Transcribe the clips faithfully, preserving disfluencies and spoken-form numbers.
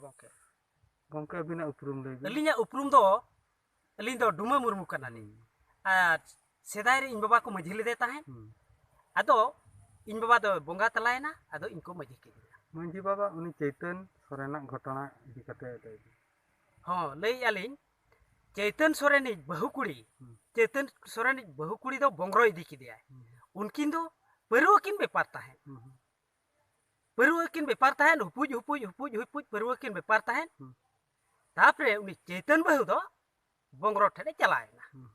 ᱜᱚᱢᱠᱮ᱾ ᱜᱚᱢᱠᱮ, ᱟᱹᱵᱤᱱᱟᱜ ᱩᱯᱨᱩᱢ ᱞᱟᱹᱭ ᱵᱤᱱ᱾ ᱟᱹᱞᱤᱧᱟᱜ ᱩᱯᱨᱩᱢ ᱫᱚ, ᱟᱹᱞᱤᱧ ᱫᱚ ᱰᱩᱢᱟᱹ ᱢᱩᱨᱢᱩ ᱠᱟᱱᱟᱞᱤᱧ᱾ ᱟᱨ ᱥᱮᱫᱟᱭ ᱨᱮ ᱤᱧ ᱵᱟᱵᱟ ᱠᱚ ᱢᱟᱹᱡᱷᱤ ᱞᱮᱫᱮ ᱛᱟᱦᱮᱸᱫ᱾ ᱦᱩᱸ᱾ ᱟᱫᱚ ᱤᱧ ᱵᱟᱵᱟ ᱫᱚ ᱵᱚᱸᱜᱟ ᱛᱟᱞᱟᱭᱮᱱᱟ, ᱟᱫᱚ ᱤᱧ ᱠᱚ ᱢᱟᱹᱡᱷᱤ ᱠᱮᱫᱮᱭᱟ᱾ ᱢᱟᱹᱡᱷᱤ ᱵᱟᱵᱟ, ᱩᱱᱤ ᱪᱳᱭᱛᱚᱱ ᱥᱚᱨᱮᱱᱟᱜ ᱜᱷᱚᱴᱚᱱᱟ ᱤᱫᱤ ᱠᱟᱛᱮ ᱞᱟᱹᱭ ᱵᱤᱱ᱾ ᱦᱚᱸ, ᱞᱟᱹᱭᱮᱫᱼᱟ ᱞᱤᱧ, ᱪᱳᱭᱛᱚᱱ ᱥᱚᱨᱮᱱᱤᱡ ᱵᱟᱹᱦᱩ ᱠᱩᱲᱤ, ᱦᱩᱸ᱾ ᱪᱳᱭᱛᱚᱱ ᱥᱚᱨᱮᱱᱤᱡ ᱵᱟᱹᱦᱩ ᱠᱩᱲᱤ ᱫᱚ ᱵᱚᱝᱜᱽᱨᱚ ᱤᱫᱤ ᱠᱮᱫᱮᱭᱟᱭ᱾ ᱦᱩᱸ᱾ ᱩᱱᱠᱤᱱ ᱫᱚ ᱯᱟᱹᱨᱣᱟᱹ ᱠᱤᱱ ᱵᱮᱯᱟᱨ ᱛᱟᱦᱮᱸᱫ᱾ ᱦᱩᱸ᱾ ᱯᱟᱹᱨᱣᱟᱹ ᱠᱤᱱ ᱵᱮᱯᱟᱨ ᱛᱟᱦᱮᱸᱫ, ᱦᱩᱯᱩᱡ, ᱦᱩᱯᱩᱡ, ᱦᱩᱯᱩᱡ, ᱦᱩᱯᱩᱡ ᱯᱟᱹᱨᱣᱟᱹ ᱠᱤᱱ ᱵᱮᱯᱟᱨ ᱛᱟᱦᱮᱸᱫ᱾ ᱦᱩᱸ᱾ ᱛᱟᱯᱚᱨᱮ ᱩᱱᱤ ᱪᱳᱭᱛᱚᱱ ᱵᱟᱹᱦᱩ ᱫᱚ ᱵᱚᱝᱜᱽᱨᱚ ᱴᱷᱮᱱ ᱮ ᱪᱟᱞᱟᱣ ᱮᱱᱟ᱾ ᱦᱩᱸ᱾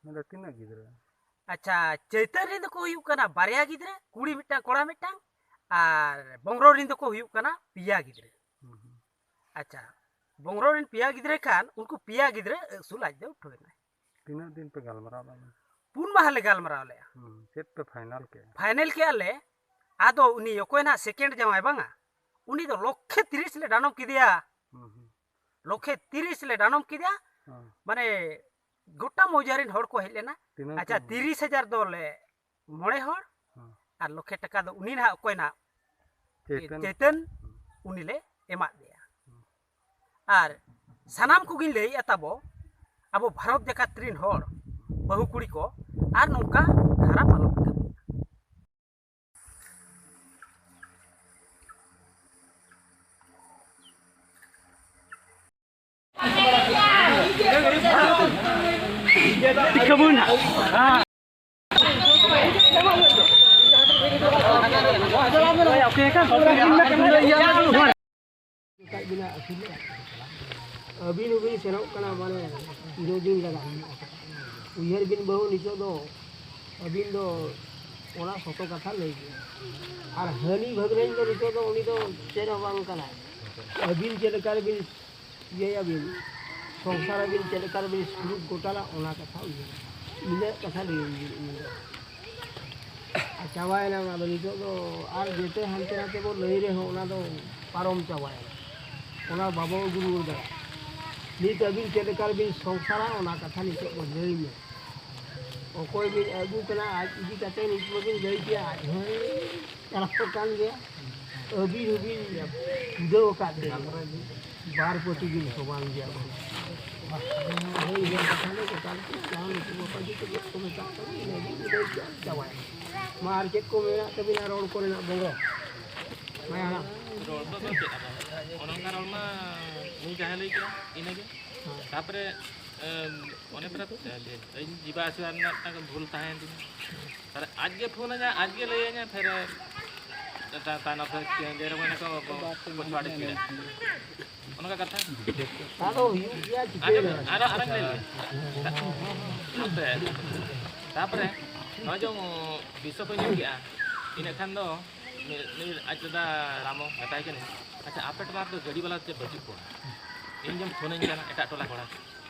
ᱢᱮᱱᱫᱟ, ᱛᱤᱱᱟᱹᱜ ᱜᱤᱫᱽᱨᱟᱹ? ᱟᱪᱪᱷᱟ, ᱪᱳᱭᱛᱚᱱ ᱨᱮᱱ ᱫᱚᱠᱚ ᱦᱩᱭᱩᱜ ᱠᱟᱱᱟ ᱵᱟᱨᱭᱟ ᱜᱤᱫᱽᱨᱟᱹ, ᱠᱩᱲᱤ ᱢᱤᱫᱴᱟᱝ, ᱠᱚᱲᱟ ᱢᱤᱫᱴᱟᱝ, ᱟᱨ ᱵᱚᱝᱜᱽᱨᱚ ᱨᱮᱱ ᱫᱚᱠᱚ ᱦᱩᱭᱩᱜ ᱠᱟᱱᱟ ᱯᱮᱭᱟ ᱜᱤᱫᱽᱨᱟᱹ᱾ ᱦᱩᱸ, ᱦᱩᱸ᱾ ᱟᱪᱪᱷᱟ, ᱵᱚᱝᱜᱽᱨᱚ ᱨᱮᱱ ᱯᱮᱭᱟ ᱜᱤᱫᱽᱨᱟᱹ ᱠᱷᱟᱱ ᱩᱱᱠᱩ ᱯᱮᱭᱟ ᱜᱤᱫᱽᱨᱟᱹ ᱟᱹᱥᱩᱞ ᱟᱡ ᱫᱚ ᱩᱴᱷᱟᱹᱣ ᱮᱱᱟᱭ᱾ ᱛᱤᱱᱟᱹᱜ ᱫᱤᱱ ᱯᱮ ᱜᱟᱞᱢᱟᱨᱟᱣ ᱞᱮᱱᱟ? ᱯᱩᱱ ᱢᱟᱦᱟ ᱞᱮ ᱜᱟᱞᱢᱟᱨᱟᱣ ᱞᱮᱜᱼᱟ᱾ ᱦᱩᱸ, ᱪᱮᱫ ᱯᱮ ᱯᱷᱟᱭᱱᱟᱞ ᱠᱮᱜᱼᱟ? ᱯᱷᱟᱭᱱᱮᱞ ᱠᱮᱜᱼᱟ ᱞᱮ, ᱟᱫᱚ ᱩᱱᱤ ᱚᱠᱚᱭ ᱱᱟᱦᱟᱜ ᱥᱮᱠᱮᱱᱰ ᱡᱟᱶᱟᱭ ᱵᱟᱝᱟ, ᱩᱱᱤ ᱫᱚ ᱞᱚᱠᱷᱮ ᱛᱤᱨᱤᱥ ᱞᱮ ᱰᱟᱸᱰᱚᱢ ᱠᱮᱫᱮᱭᱟ᱾ ᱦᱩᱸ, ᱦᱩᱸ᱾ ᱞᱚᱠᱷᱮ ᱛᱤᱨᱤᱥ ᱞᱮ ᱰᱟᱸᱰᱚᱢ ᱠᱮᱫᱮᱭᱟ᱾ ᱦᱮᱸ᱾ ᱢᱟᱱᱮ ᱜᱚᱴᱟ ᱢᱚᱣᱡᱟ ᱨᱮᱱ ᱦᱚᱲ ᱠᱚ ᱦᱮᱡ ᱞᱮᱱᱟ᱾ ᱛᱤᱱᱟᱹᱜ ᱟᱪᱪᱷᱟ, ᱠᱚ? ᱛᱤᱨᱤᱥ ᱦᱟᱡᱟᱨ ᱫᱚᱞᱮ ᱢᱚᱬᱮ ᱦᱚᱲ, ᱦᱮᱸ᱾ ᱟᱨ ᱞᱚᱠᱷᱮ ᱴᱟᱠᱟ ᱫᱚ ᱩᱱᱤ ᱱᱟᱦᱟᱜ ᱚᱠᱚᱭ ᱱᱟᱦᱟᱜ ᱪᱮᱛᱟᱱ᱾ ᱪᱮᱛᱟᱱ, ᱦᱮᱸ᱾ ᱩᱱᱤ ᱞᱮ ᱮᱢᱟᱫ ᱫᱮᱭᱟ᱾ ᱦᱮᱸ᱾ ᱟᱨ ᱥᱟᱱᱟᱢ ᱠᱚᱜᱮᱧ ᱞᱟᱹᱭᱮᱫᱼᱟ ᱛᱟᱵᱚ, ᱟᱵᱚ ᱵᱷᱟᱨᱚᱛ ᱡᱟᱠᱟᱛ ᱨᱮᱱ ᱦᱚᱲ, ᱵᱟᱹᱦᱩ ᱠᱩᱲᱤ ᱠᱚ, ᱟᱨ ᱱᱚᱝᱠᱟ ᱠᱷᱟᱨᱟᱯ ᱟᱞᱚ ᱯᱮ ᱠᱟᱹᱢᱤᱭᱟ᱾ ᱟᱹᱵᱤᱱ ᱦᱚᱸᱵᱤᱱ ᱥᱮᱱᱚᱜ ᱠᱟᱱᱟ, ᱢᱟᱱᱮ ᱛᱤᱱᱟᱹᱜ ᱫᱤᱱ ᱞᱟᱜᱟᱜ? ᱩᱭᱦᱟᱹᱨ ᱵᱤᱱ ᱵᱟᱹᱦᱩ, ᱱᱤᱛᱚᱜ ᱫᱚ ᱟᱹᱵᱤᱱ ᱫᱚ ᱚᱱᱟ ᱥᱚᱛᱚ ᱠᱟᱛᱷᱟ ᱞᱟᱹᱭ ᱵᱤᱱ᱾ ᱟᱨ ᱦᱟᱹᱱᱤ ᱵᱷᱟᱹᱜᱽᱱᱟᱹᱧ ᱫᱚ ᱱᱤᱛᱚᱜ ᱫᱚ ᱩᱱᱤ ᱫᱚ ᱪᱮᱫ ᱦᱚᱸ ᱵᱟᱝ ᱠᱟᱱᱟᱭ᱾ ᱟᱹᱵᱤᱱ ᱪᱮᱫ ᱞᱮᱠᱟ ᱨᱮᱵᱤᱱ ᱤᱭᱟᱹᱭᱟᱵᱤᱱ, ᱥᱚᱝᱥᱟᱨ ᱟᱹᱵᱤᱱ ᱪᱮᱫ ᱞᱮᱠᱟ ᱨᱮᱵᱤᱱ ᱥᱩᱞᱩᱠ ᱜᱚᱴᱟᱞᱟ, ᱚᱱᱟ ᱠᱟᱛᱷᱟ ᱩᱭᱦᱟᱹᱨ᱾ ᱤᱱᱟᱹᱜ ᱠᱟᱛᱷᱟ ᱞᱟᱹᱭ ᱟᱹᱵᱤᱱ ᱩᱱᱤ ᱫᱚ᱾ ᱟᱨ ᱪᱟᱵᱟᱭᱮᱱᱟ ᱚᱱᱟ ᱫᱚ᱾ ᱱᱤᱛᱚᱜ ᱫᱚ ᱟᱨ ᱡᱮᱛᱮ ᱦᱟᱱᱛᱮ ᱱᱟᱛᱮ ᱵᱚ ᱞᱟᱹᱭ ᱨᱮᱦᱚᱸ ᱚᱱᱟ ᱫᱚ ᱯᱟᱨᱚᱢ ᱪᱟᱵᱟᱭᱮᱱᱟ᱾ ᱚᱱᱟ ᱵᱟᱵᱚ ᱟᱹᱜᱩ ᱨᱩᱣᱟᱹᱲ ᱫᱟᱲᱮᱭᱟᱜᱼᱟ᱾ ᱱᱤᱛ ᱟᱹᱵᱤᱱ ᱪᱮᱫ ᱞᱮᱠᱟ ᱨᱮᱵᱤᱱ ᱥᱚᱝᱥᱟᱨᱟ, ᱚᱱᱟ ᱠᱟᱛᱷᱟ ᱱᱤᱛᱚᱜ ᱵᱚ ᱞᱟᱹᱭ ᱧᱚᱜ᱾ ᱚᱠᱚᱭ ᱵᱤᱱ ᱟᱹᱜᱩ ᱠᱟᱱᱟ, ᱟᱡ ᱤᱫᱤ ᱠᱟᱛᱮ ᱱᱤᱛ ᱢᱟᱵᱤᱱ ᱞᱟᱹᱭ ᱠᱮᱭᱟ, ᱟᱡ ᱦᱚᱸᱭ ᱪᱟᱞᱟᱣ ᱠᱟᱱ ᱜᱮᱭᱟ᱾ ᱟᱹᱵᱤᱱ ᱦᱚᱸᱵᱤᱱ ᱯᱩᱡᱟᱹᱣ ᱟᱠᱟᱫ ᱛᱮ ᱵᱟᱨ ᱯᱟᱹᱴᱤ ᱵᱤᱱ ᱥᱚᱢᱟᱱ ᱜᱮᱭᱟ ᱵᱚᱱ᱾ ᱦᱳᱭ, ᱤᱱᱟᱹ ᱠᱟᱛᱷᱟ ᱫᱚ ᱜᱚᱴᱟ ᱜᱮ ᱡᱟᱦᱟᱸ ᱱᱩᱠᱩ ᱵᱟᱵᱟ ᱡᱚᱛᱚ ᱪᱮᱫ ᱠᱚ ᱢᱮᱛᱟᱜ ᱠᱟᱱᱟ, ᱤᱱᱟᱹ ᱜᱮ ᱞᱟᱹᱭ ᱠᱮᱜᱼᱟ, ᱪᱟᱵᱟᱭᱮᱱᱟ᱾ ᱢᱟ ᱟᱨ ᱪᱮᱫ ᱠᱚ ᱢᱮᱱᱟᱜ ᱛᱟᱹᱵᱤᱱᱟ ᱨᱚᱲ ᱠᱚᱨᱮᱱᱟᱜ ᱵᱚᱸᱜᱟ? ᱢᱟᱭᱟ ᱦᱟᱲᱟᱢ᱾ ᱨᱚᱲ ᱫᱚ ᱪᱮᱫ ᱟᱫᱚ? ᱚᱱᱮ ᱚᱱᱠᱟ ᱨᱚᱲ ᱢᱟ ᱱᱩᱭ ᱡᱟᱦᱟᱸᱭ ᱞᱟᱹᱭ ᱠᱮᱜᱼᱟ, ᱤᱱᱟᱹᱜᱮ᱾ ᱛᱟᱯᱚᱨᱮ, ᱮᱢ, ᱚᱱᱮ ᱯᱮᱨᱟ, ᱤᱧ ᱡᱤᱵᱟ ᱟᱥᱤᱵᱟ ᱨᱮᱱᱟᱜ ᱢᱤᱫᱴᱟᱝ ᱵᱷᱩᱞ ᱛᱟᱦᱮᱸᱭᱮᱱ ᱛᱤᱧᱟ᱾ ᱛᱟᱦᱞᱮ ᱟᱡ ᱜᱮ ᱯᱷᱳᱱ ᱟᱹᱧᱟ, ᱟᱡ ᱜᱮ ᱞᱟᱹᱭ ᱟᱹᱧᱟ, ᱯᱷᱮᱨ, ᱮ, ᱛᱟ-, ᱛᱟᱭᱱᱚᱢ ᱛᱮ ᱪᱮ-, ᱡᱮᱨᱚᱠᱚᱢ ᱮᱱᱟ ᱠᱚ, ᱠᱚ, ᱠᱚ ᱪᱷᱩᱣᱟᱴ ᱤᱥᱯᱤᱰ ᱨᱮ᱾ ᱚᱱᱠᱟ ᱠᱟᱛᱷᱟ᱾ ᱟᱫᱚ ᱦᱩᱭᱩᱜ ᱜᱮᱭᱟ, ᱪᱤᱠᱟᱹᱭᱟ? ᱟᱸᱡᱚᱢ ᱢᱮ, ᱟᱨᱚ, ᱟᱨᱚᱧ ᱞᱟᱹᱭ ᱞᱮᱜᱮ᱾ ᱦᱟᱯᱮ᱾ ᱛᱟᱯᱚᱨᱮ ᱱᱚᱜᱼᱚᱭ ᱡᱮ ᱵᱤᱥᱚ ᱠᱚ ᱧᱟᱢ ᱠᱮᱜᱼᱟ, ᱤᱱᱟᱹᱜ ᱠᱷᱟᱱ ᱫᱚ ᱱᱩᱭ, ᱱᱩᱭ ᱟᱡ ᱫᱟᱫᱟ ᱨᱟᱢᱚ ᱢᱮᱛᱟᱭ ᱠᱟᱹᱱᱟᱹᱧ, "ᱟᱪᱪᱷᱟ, ᱟᱯᱮ ᱴᱚᱞᱟ ᱨᱮᱫᱚ ᱜᱟᱹᱰᱤ ᱵᱟᱞᱟ ᱪᱮᱫ ᱵᱟᱹᱪᱩᱜ ᱠᱚᱣᱟ?" ᱤᱧ ᱡᱮᱢ ᱯᱷᱳᱱᱟᱹᱧ ᱠᱟᱱᱟ ᱮᱴᱟᱜ ᱴᱚᱞᱟ ᱠᱚᱲᱟ,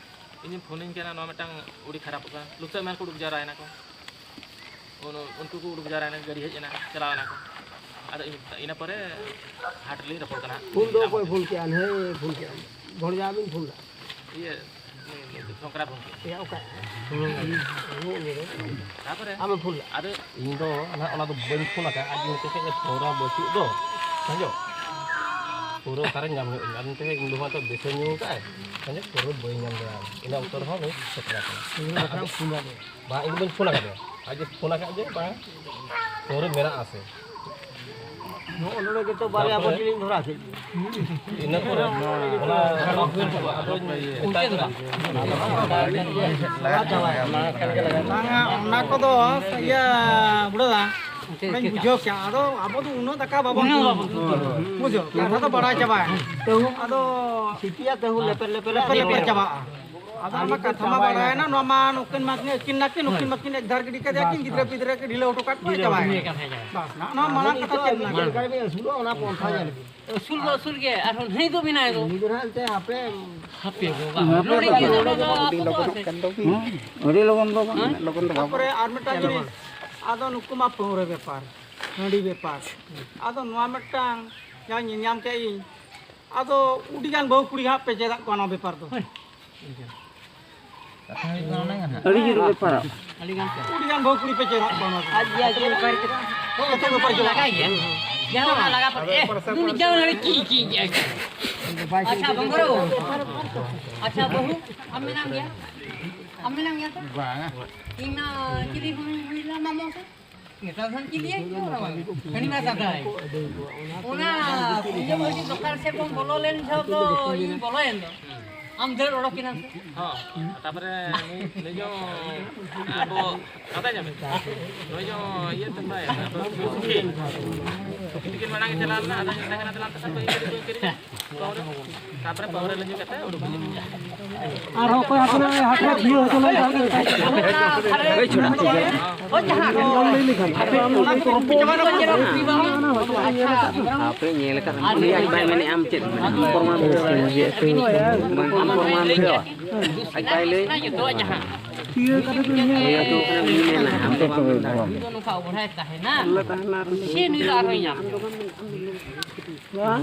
ᱤᱧᱮᱢ ᱯᱷᱳᱱᱟᱹᱧ ᱠᱟᱱᱟ, ᱱᱚᱣᱟ ᱢᱤᱫᱴᱟᱝ ᱩᱰᱤ ᱠᱷᱟᱨᱟᱯᱚᱜ ᱠᱟᱱᱟ, ᱞᱩᱥᱟᱹᱜ ᱢᱮᱞ ᱠᱚ ᱩᱰᱩᱠ ᱡᱟᱣᱨᱟᱭᱮᱱᱟ ᱠᱚ᱾ ᱩᱱ-, ᱩᱱᱠᱩ ᱠᱚ ᱩᱰᱩᱠ ᱡᱟᱣᱨᱟᱭᱮᱱᱟ, ᱜᱟᱹᱰᱤ ᱦᱮᱡ ᱮᱱᱟ, ᱪᱟᱞᱟᱣ ᱮᱱᱟ ᱠᱚ᱾ ᱟᱫᱚ ᱤᱧ, ᱤᱱᱟᱹ ᱯᱚᱨᱮ ᱦᱟᱴ ᱨᱮᱞᱤᱧ ᱨᱚᱯᱚᱲ ᱠᱟᱱᱟ᱾ ᱯᱷᱳᱱ ᱫᱚ ᱚᱠᱚᱭ ᱯᱷᱳᱱ ᱠᱮᱜᱼᱟ? ᱦᱮᱸ, ᱯᱷᱳᱱ ᱠᱮᱜᱼᱟ, ᱵᱷᱚᱲᱡᱟ ᱵᱤᱱ ᱯᱷᱳᱱ ᱞᱮᱜᱼᱟ? ᱤᱭᱟᱹ, ᱩᱱᱤ ᱥᱚᱝᱠᱨᱟ ᱯᱷᱳᱱ ᱠᱮᱜᱼᱟ᱾ ᱮᱭᱟ, ᱚᱠᱟ? ᱦᱩᱸ᱾ ᱦᱩᱸ, ᱩᱱᱤ ᱫᱚ᱾ ᱛᱟᱯᱚᱨᱮ ᱟᱢᱮ ᱯᱷᱳᱱ ᱞᱮᱜᱼᱟ? ᱟᱫᱚ ᱤᱧ ᱫᱚ ᱱᱟᱦᱟᱜ ᱚᱱᱟ ᱫᱚ ᱵᱟᱹᱧ ᱯᱷᱳᱱ ᱟᱠᱟᱫᱼᱟ, ᱟᱡ ᱢᱤᱫᱴᱮᱡ ᱪᱮᱫ ᱯᱟᱹᱣᱨᱟᱹ ᱵᱟᱹᱪᱩᱜ ᱫᱚ, ᱵᱩᱡᱷᱟᱹᱣ? ᱯᱟᱹᱣᱨᱟᱹ ᱚᱠᱟᱨᱮ ᱧᱟᱢ ᱦᱩᱭᱩᱜᱼᱟ? ᱟᱫᱚ ᱛᱮ ᱤᱧ ᱫᱚ ᱦᱚᱭᱛᱳ ᱵᱮᱥᱮ ᱧᱩ ᱟᱠᱟᱫᱼᱟᱭ, ᱵᱩᱡᱷᱟᱹᱣ? ᱯᱟᱹᱣᱨᱟᱹ ᱵᱟᱹᱧ ᱧᱟᱢ ᱫᱟᱲᱮᱭᱟᱜᱼᱟ᱾ ᱤᱱᱟᱹ ᱚᱠᱛᱚ ᱨᱮᱦᱚᱸ ᱩᱱᱤ ᱥᱮᱴᱮᱨ ᱟᱠᱟᱱᱟ᱾ ᱤᱧ ᱫᱚ ᱵᱟᱠᱷᱟᱱ ᱯᱷᱳᱱ ᱟᱫᱮᱭᱟ᱾ ᱵᱟᱝ, ᱤᱧ ᱫᱚ ᱵᱟᱹᱧ ᱯᱷᱳᱱ ᱟᱠᱟᱫᱮᱭᱟ, ᱟᱡ ᱮ ᱯᱷᱳᱱ ᱟᱠᱟᱫ ᱡᱮ ᱵᱟᱝ, ᱯᱟᱹᱣᱨᱟᱹ ᱢᱮᱱᱟᱜᱼᱟ ᱥᱮ᱾ ᱱᱚᱜᱼᱚ ᱱᱚᱰᱮ ᱜᱮᱛᱚ ᱵᱟᱨᱭᱟ ᱛᱟᱨᱯᱚᱨᱮ ᱵᱟᱹᱴᱤ ᱞᱤᱧ ᱵᱷᱚᱨᱟᱣ ᱠᱮᱫ ᱜᱮ᱾ ᱤᱱᱟᱹ ᱯᱚᱨᱮ ᱚᱱᱟ ᱵᱟᱝᱟ, ᱚᱱᱟ ᱠᱚᱫᱚ ᱤᱭᱟᱹ ᱵᱩᱲᱟᱹ ᱫᱟ, ᱚᱸᱰᱮᱧ ᱵᱩᱡᱷᱟᱹᱣ ᱠᱮᱜᱼᱟ᱾ ᱟᱫᱚ ᱟᱵᱚ ᱫᱚ ᱩᱱᱟᱹᱜ ᱫᱟᱠᱟ ᱵᱟᱵᱚᱱ ᱩᱱᱟᱹᱜ ᱡᱚᱢᱟ᱾ ᱵᱟᱵᱚᱱ ᱡᱚᱢᱟ᱾ ᱵᱩᱡᱷᱟᱹᱣ, ᱠᱟᱛᱷᱟ ᱫᱚ ᱵᱟᱲᱟᱭ ᱪᱟᱵᱟᱭᱮᱱᱟ᱾ ᱛᱟᱹᱦᱩ ᱟᱫᱚ ᱥᱤᱯᱤᱭᱟ ᱛᱟᱹᱦᱩ ᱞᱮᱯᱮᱨ ᱞᱮᱯᱮᱨ ᱞᱮᱯᱮᱨ ᱞᱮᱯᱮᱨ ᱪᱟᱵᱟᱜᱼᱟ᱾ ᱟᱫᱚ ᱚᱱᱟ ᱠᱟᱛᱷᱟ ᱢᱟ ᱵᱟᱲᱟᱭᱮᱱᱟ, ᱱᱚᱣᱟ ᱢᱟ ᱱᱩᱠᱤᱱ ᱢᱟ ᱟᱹᱠᱤᱱ ᱱᱟᱹᱠᱤᱱ, ᱱᱩᱠᱤᱱ ᱢᱟᱹᱠᱤᱱ ᱮᱠᱫᱷᱟᱨ ᱜᱤᱰᱤ ᱠᱟᱫᱮᱭᱟ ᱠᱤᱱ, ᱜᱤᱫᱽᱨᱟᱹ ᱯᱤᱫᱽᱨᱟᱹ ᱠᱤᱱ ᱰᱷᱤᱞᱟᱹᱣ ᱦᱚᱴᱚ ᱠᱟᱫ ᱠᱚᱣᱟ, ᱪᱟᱵᱟᱭᱮᱱᱟ᱾ ᱵᱟᱥ, ᱱᱚᱜᱼᱚ ᱱᱚᱣᱟ ᱢᱟᱨᱟᱝ ᱠᱟᱛᱷᱟ ᱪᱮᱫ ᱢᱮᱱᱟᱜᱼᱟ? ᱪᱮᱫ ᱞᱮᱠᱟ ᱨᱮᱵᱤᱱ ᱟᱹᱥᱩᱞᱚᱜᱼᱟ, ᱚᱱᱟ ᱯᱚᱱᱛᱷᱟ ᱧᱮᱞ ᱵᱤᱱ᱾ ᱟᱹᱥᱩᱞ ᱫᱚ ᱟᱹᱥᱩᱞ ᱜᱮ, ᱟᱨᱦᱚᱸ ᱱᱟᱹᱭ ᱫᱚ ᱢᱮᱱᱟᱭ ᱫᱚ᱾ ᱩᱱᱤ ᱫᱚ ᱱᱟᱦᱟᱜ ᱮᱱᱛᱮ ᱦᱟᱯᱮ ᱦᱟᱯᱮ ᱵᱟᱵᱟ, ᱱᱚᱰᱮ ᱜᱮ ᱫᱚ ᱵᱟᱵᱟ, ᱟᱵᱚ ᱫᱚ ᱟᱥᱮ? ᱦᱩᱸ, ᱟᱹᱰᱤ ᱞᱚᱜᱚᱱ ᱫᱚ ᱵᱟᱝ, ᱦᱮᱸ? ᱞᱚᱜᱚᱱ ᱫᱚ ᱵᱟᱝ᱾ ᱛᱟᱯᱚᱨᱮ ᱟᱨ ᱢᱤᱫᱴᱟᱝ ᱡᱤᱱᱤᱥ, ᱟᱫᱚ ᱱᱩᱠᱩ ᱢᱟ ᱯᱟᱹᱣᱨᱟᱹ ᱵᱮᱯᱟᱨ, ᱦᱟᱺᱰᱤ ᱵᱮᱯᱟᱨ, ᱟᱫᱚ ᱱᱚᱣᱟ ᱢᱤᱫᱴᱟᱝ ᱡᱟᱦᱟᱸ ᱧᱮᱞᱧᱟᱢ ᱠᱮᱜ ᱤᱧ, ᱟᱫᱚ ᱩᱰᱤᱜᱟᱱ ᱵᱟᱹᱦᱩ ᱠᱩᱲᱤ ᱦᱟᱸᱜ ᱯᱮ ᱪᱮᱫᱟᱜ ᱠᱚᱣᱟ ᱱᱚᱣᱟ ᱵᱮᱯᱟᱨ ᱫᱚ? ᱦᱳᱭ᱾ ᱠᱟᱛᱷᱟ ᱦᱩᱭᱩᱜ ᱠᱟᱱᱟ ᱚᱱᱟ ᱜᱮ ᱱᱟᱦᱟᱜ᱾ ᱟᱹᱰᱤ ᱡᱳᱨ ᱵᱮᱯᱟᱨᱚᱜ᱾ ᱟᱹᱰᱤ ᱜᱟᱱ ᱯᱮ᱾ ᱩᱰᱤᱜᱟᱱ ᱵᱟᱹᱦᱩ ᱠᱩᱲᱤ ᱯᱮ ᱪᱮᱫᱟᱜ ᱠᱚᱣᱟ ᱱᱚᱣᱟ ᱵᱮᱯᱟᱨ ᱫᱚ? ᱟᱡ ᱜᱮ, ᱟᱡ ᱜᱮ ᱵᱮᱯᱟᱨ ᱪᱮᱫᱟᱜ? ᱦᱳᱭ, ᱡᱚᱛᱚ ᱵᱮᱯᱟᱨ ᱪᱮᱫᱟᱜ? ᱞᱟᱜᱟᱭ ᱜᱮᱭᱟ᱾ ᱡᱟᱦᱟᱸ ᱚᱱᱟ ᱞᱟᱜᱟ ᱯᱟᱲᱟᱜ, ᱮ, ᱫᱩᱱᱤ ᱡᱟᱣ ᱱᱟᱲᱤ ᱠᱤ, ᱠᱤ, ᱠᱤ, ᱟᱪᱪᱷᱟ᱾ ᱟᱪᱪᱷᱟ, ᱵᱚᱝᱜᱚᱨᱳ᱾ ᱟᱪᱪᱷᱟ, ᱵᱟᱹᱦᱩ, ᱟᱢ ᱢᱮᱱᱟᱢ ᱜᱮᱭᱟ? ᱟᱢ ᱢᱮᱱᱟᱢ ᱜᱮᱭᱟ ᱛᱚ? ᱵᱟᱝᱟ᱾ ᱤᱧ ᱢᱟ ᱪᱤᱞᱤ ᱦᱩᱭ, ᱦᱩᱭ ᱞᱮᱱᱟ ᱢᱟᱢᱚ ᱥᱮ? ᱱᱮᱛᱟᱨ ᱫᱚ ᱪᱤᱞᱤ ᱦᱩᱭᱩᱜ ᱠᱟᱱᱟ ᱢᱟᱢᱚ? ᱦᱟᱹᱱᱤ ᱢᱟ ᱫᱟᱫᱟᱭ᱾ ᱚᱱᱟ ᱯᱩᱡᱟᱹ ᱢᱟᱹᱡᱷᱤ ᱫᱚᱠᱟᱱ ᱥᱮᱫ ᱵᱚᱱ ᱵᱚᱞᱚ ᱞᱮᱱ ᱡᱚᱦᱚᱜ ᱫᱚ ᱤᱧ ᱵᱚᱞᱚᱭᱮᱱ ᱫᱚ᱾ ᱟᱢ ᱫᱟᱹᱲ ᱚᱰᱚᱠ ᱮᱱᱟᱢ ᱥᱮ? ᱦᱚᱸ, ᱛᱟᱯᱚᱨᱮ ᱱᱩᱭ, ᱱᱩᱭ ᱡᱚ ᱟᱵᱚ ᱠᱟᱛᱷᱟ ᱧᱟᱢᱮ᱾ ᱱᱩᱭ ᱡᱚ ᱤᱭᱟᱹ ᱛᱮ ᱢᱮᱱᱟᱭᱟ, ᱥᱩᱠᱷᱤ᱾ ᱥᱩᱠᱷᱤ ᱛᱤᱠᱤᱱ ᱢᱟᱲᱟᱝ ᱮ ᱪᱟᱞᱟᱣ ᱞᱮᱱᱟ, ᱟᱫᱚ ᱢᱮᱛᱟᱭ ᱠᱟᱱᱟ, "ᱫᱮᱞᱟ ᱱᱚᱛᱮ ᱠᱷᱚᱱ ᱤᱭᱟᱹ ᱠᱟᱹᱴᱤᱡ ᱵᱚᱱ ᱠᱤᱨᱤᱧᱟ, ᱯᱟᱹᱣᱨᱟᱹ᱾" ᱛᱟᱯᱚᱨᱮ ᱯᱟᱹᱣᱨᱟᱹ ᱞᱮ ᱧᱩ ᱠᱟᱛᱮ ᱩᱰᱩᱠ ᱮᱱᱟ᱾ ᱟᱨᱦᱚᱸ ᱚᱠᱚᱭ ᱟᱯᱮ ᱱᱚᱜᱼᱚᱭ ᱦᱟᱴ ᱨᱮ ᱡᱤᱭᱟᱹ ᱦᱚᱪᱚ ᱞᱮᱱᱠᱷᱟᱱ ᱜᱮ ᱦᱳᱭ, ᱪᱷᱚᱲᱟ᱾ ᱞᱟᱹᱭ ᱞᱮᱠᱷᱟᱱ ᱟᱯᱮ ᱚᱱᱟ ᱠᱚ ᱨᱚᱯᱚᱲ ᱟᱯᱮ ᱧᱮᱞ ᱟᱠᱟᱫ ᱩᱱᱤ ᱟᱡ ᱵᱟᱭ ᱢᱮᱱᱮᱫᱼᱟ, ᱟᱢ ᱪᱮᱫ ᱮᱢ ᱢᱮᱱᱟ? ᱯᱨᱚᱢᱟᱱ ᱫᱚ ᱵᱟᱭ ᱢᱮᱱᱮᱫᱼᱟ᱾ ᱵᱟᱝ, ᱟᱢ ᱯᱨᱚᱢᱟᱱ ᱫᱚ ᱟᱡ ᱵᱟᱭ ᱞᱟᱹᱭ᱾ ᱤᱭᱟᱹ ᱠᱟᱛᱮ ᱯᱮ ᱧᱮᱞ ᱞᱟᱹᱭ ᱦᱚᱪᱚ ᱠᱟᱱᱟ, ᱩᱱᱤ ᱢᱮᱱᱟ, ᱟᱢ ᱫᱚ ᱵᱟᱢ ᱢᱮᱱ ᱫᱟᱲᱮᱭᱟᱜᱼᱟ᱾ ᱱᱩᱭ ᱫᱚ ᱱᱚᱝᱠᱟ ᱚᱵᱚᱦᱮᱲᱟᱭ ᱛᱟᱦᱮᱱᱟ᱾ ᱥᱮ ᱱᱩᱭ ᱫᱚ ᱟᱨᱦᱚᱸᱭ ᱧᱟᱢ᱾ ᱵᱟᱝ,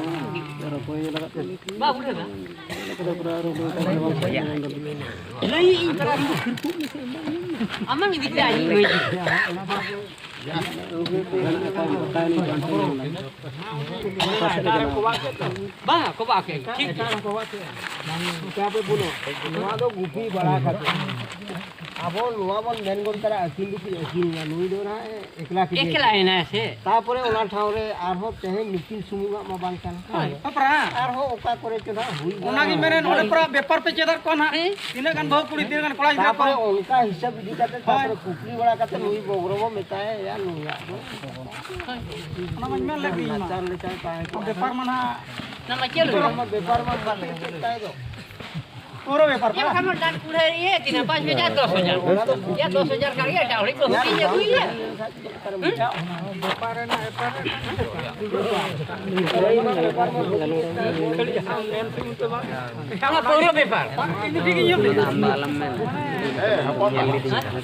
ᱨᱚᱠᱚᱭ ᱞᱟᱜᱟᱜ ᱠᱟᱱᱟ᱾ ᱵᱟ, ᱩᱰᱟᱹ ᱫᱟ᱾ ᱞᱟᱹᱭ ᱤᱧ ᱠᱟᱱᱟ᱾ ᱟᱢᱟᱝ ᱤᱫᱤ ᱠᱮᱫᱟ, ᱤᱧ ᱵᱟᱹᱧ ᱤᱫᱤ ᱠᱮᱫᱟ᱾ ᱵᱟᱝᱟ, ᱠᱚᱵᱟᱜ ᱠᱮᱫ, ᱴᱷᱤᱠ ᱜᱮᱭᱟ᱾ ᱱᱚᱣᱟ ᱫᱚ ᱜᱩᱯᱤ ᱵᱟᱲᱟ ᱠᱟᱛᱮ ᱟᱵᱚ ᱱᱚᱣᱟ ᱵᱚᱱ ᱢᱮᱱ ᱜᱚᱫ ᱠᱟᱫᱟ, ᱟᱹᱠᱤᱞ ᱫᱚ ᱠᱤᱱ ᱟᱹᱠᱤᱞ ᱮᱱᱟ, ᱱᱩᱭ ᱫᱚ ᱱᱟᱦᱟᱜ ᱮᱠᱞᱟ ᱠᱮᱫᱮ᱾ ᱮᱠᱞᱟ ᱮᱱᱟᱭ ᱥᱮ? ᱛᱟᱯᱚᱨᱮ ᱚᱱᱟ ᱴᱷᱟᱶ ᱨᱮ ᱟᱨᱦᱚᱸ ᱛᱮᱦᱮᱧ ᱱᱩᱠᱤᱱ ᱥᱩᱢᱩᱝᱟᱜ ᱢᱟ ᱵᱟᱝ ᱠᱟᱱᱟ᱾ ᱦᱳᱭ᱾ ᱦᱮᱸᱯᱨᱟ᱾ ᱟᱨᱦᱚᱸ ᱚᱠᱟ ᱠᱚᱨᱮ ᱪᱚ ᱱᱟᱦᱟᱜ ᱦᱩᱭ ᱚᱱᱟᱜᱤᱧ ᱵᱟᱲᱟᱜᱼᱟ᱾ ᱢᱮᱱᱮᱫ, ᱱᱚᱰᱮ ᱯᱨᱟ ᱵᱮᱯᱟᱨ ᱯᱮ ᱪᱮᱫ ᱟᱠᱚ ᱱᱟᱦᱟᱜ᱾ ᱦᱮᱸ᱾ ᱛᱤᱱᱟᱹᱜ ᱜᱟᱱ ᱵᱟᱹᱦᱩ ᱠᱩᱲᱤ, ᱛᱤᱱᱟᱹᱜ ᱜᱟᱱ ᱠᱚᱲᱟ ᱜᱤᱫᱽᱨᱟᱹ ᱠᱚ᱾ ᱛᱟᱯᱚᱨᱮ ᱚᱱᱠᱟ ᱦᱤᱥᱟᱹᱵ ᱤᱫᱤ ᱠᱟᱛᱮ, ᱦᱳᱭ᱾ ᱛᱟᱯᱚᱨᱮ ᱠᱩᱠᱞᱤ ᱵᱟᱲᱟ ᱠᱟᱛᱮ ᱱᱩᱭ ᱵᱚᱜᱽᱨᱚ ᱵᱚ ᱢᱮᱛᱟᱭᱟ, ᱭᱟ ᱱᱩᱭᱟᱜ ᱫᱚ᱾ ᱦᱳᱭ᱾ ᱚᱱᱟ ᱢᱟᱧ ᱢᱮᱱ ᱞᱮᱫ ᱜᱮ ᱤᱧ ᱢᱟ᱾ ᱱᱟᱪᱟᱨ ᱞᱮᱠᱟᱭ ᱛᱟᱦᱮᱸ ᱠᱚᱜᱼᱟ᱾ ᱵᱮᱯᱟᱨ ᱢᱟ ᱱᱟᱦᱟᱜ᱾ ᱚᱱᱟ ᱢᱟ ᱪᱮᱫ ᱞᱮᱠᱟ? ᱵᱮᱯᱟᱨ ᱢᱟ, ᱵᱮᱯᱟᱨ ᱢᱟ ᱵᱟᱝ ᱦᱩᱭᱩᱜ ᱛᱟᱭ ᱫᱚ᱾ ᱯᱩᱨᱟᱹ ᱵᱮᱯᱟᱨ ᱪᱮᱫ ᱠᱟᱱᱟ᱾ ᱵᱟᱠᱷᱟᱱ ᱫᱟᱜ ᱠᱩᱲᱟᱹ ᱤᱭᱟᱹ ᱛᱤᱱᱟᱹᱜ ᱯᱟᱸᱪ ᱦᱟᱡᱟᱨ, ᱫᱚᱥ ᱦᱟᱡᱟᱨ᱾ ᱚᱱᱟ ᱫᱚ ᱭᱟ ᱫᱚᱥ ᱦᱟᱡᱟᱨ ᱠᱟᱱ ᱜᱮᱭᱟ, ᱮᱴᱟᱜ ᱦᱚᱲ ᱠᱚ ᱦᱩᱭ ᱤᱭᱟᱹ ᱦᱩᱭ ᱤᱭᱟᱹ᱾ ᱦᱩᱸ? ᱵᱮᱯᱟᱨ ᱨᱮᱱᱟᱜ, ᱵᱮᱯᱟᱨ ᱨᱮᱱᱟᱜ᱾ ᱚᱱᱟ ᱯᱩᱨᱟᱹ ᱵᱮᱯᱟᱨ᱾ ᱤᱧ ᱫᱚ ᱴᱷᱤᱠ ᱤᱧ ᱧᱟᱢ ᱞᱮᱫᱟ᱾ ᱟᱢ ᱫᱚ ᱟᱞᱚᱢ ᱢᱮᱱ᱾ ᱦᱮᱸ, ᱦᱚᱯᱚᱱ ᱧᱮᱞ ᱞᱤᱫᱤᱧ ᱠᱟᱱᱟ᱾